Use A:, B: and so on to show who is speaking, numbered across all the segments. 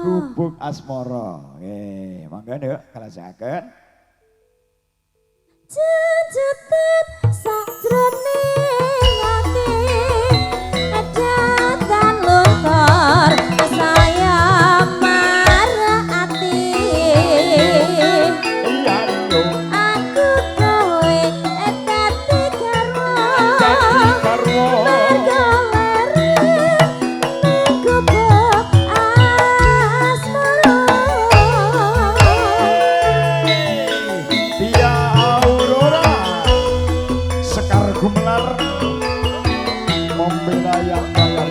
A: Gubuk Asmara. Nggih, monggo Nduk kalajengaken.
B: Jejetan sajroning ati datan luntur saya marah ati.
A: Iya yo.
B: Aku kowe dadi garwa
A: Dadi garwa.
B: Mergo leren ning gubuk asmara.
A: Tia Aurora Sekar Gumelar membela yang bayar.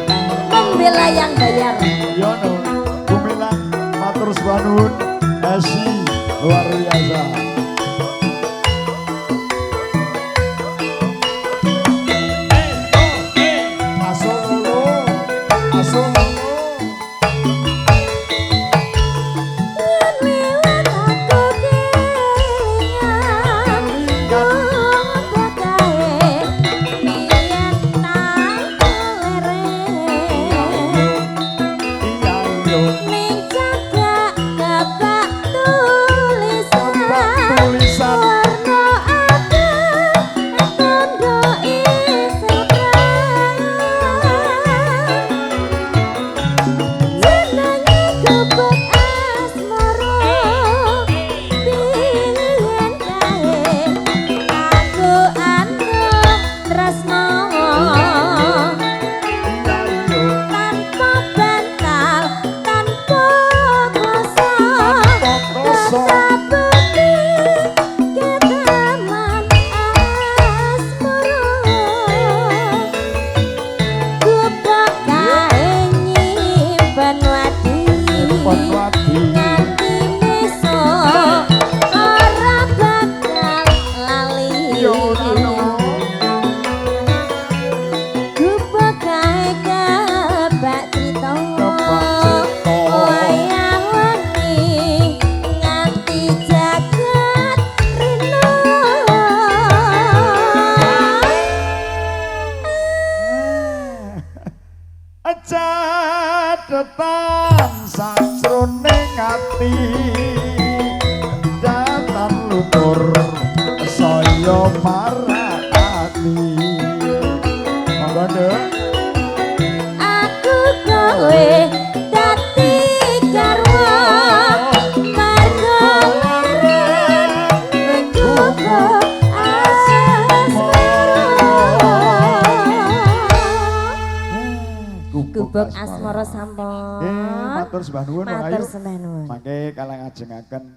B: Membela yang bayar.
A: Yono Gumilang matur sembah nuwun. Esi luar biasa. Asololo, asololo.
B: Yen liwat aku kelingan gubuk kae biyen tau leren.
A: Iya yo.
B: Ning cagak kebak tulisan
A: Kebak tulisan.
B: Warna abang tondo isih terang. Jenenge gubuk asmara biyen kae aku antuk tresno
A: Iya yo.
B: Tanpa bantal tanpa kloso
A: Kloso.
B: Tetap putih keteman asmara. Gubuk kae nyimpen wadi
A: Nyimpen wadi.
B: Nganti besok ora bakal lali.
A: Yo nano.
B: Gubuk kae kebak crita
A: Kebak crita.
B: Wayah wengi nganti jagat rina.
A: Catetan sajroning ati datan lutur saya marah ati. Monggo Nduk.
B: Aku kowe dadi garwa mergo leren ning gubuk asmara. Gubuk asmara sampun.
A: Nggih, matur sembah nuwun Wong
B: Matur
A: Ayu.
B: sembah nuwun.
A: Mangke kalangajengaken.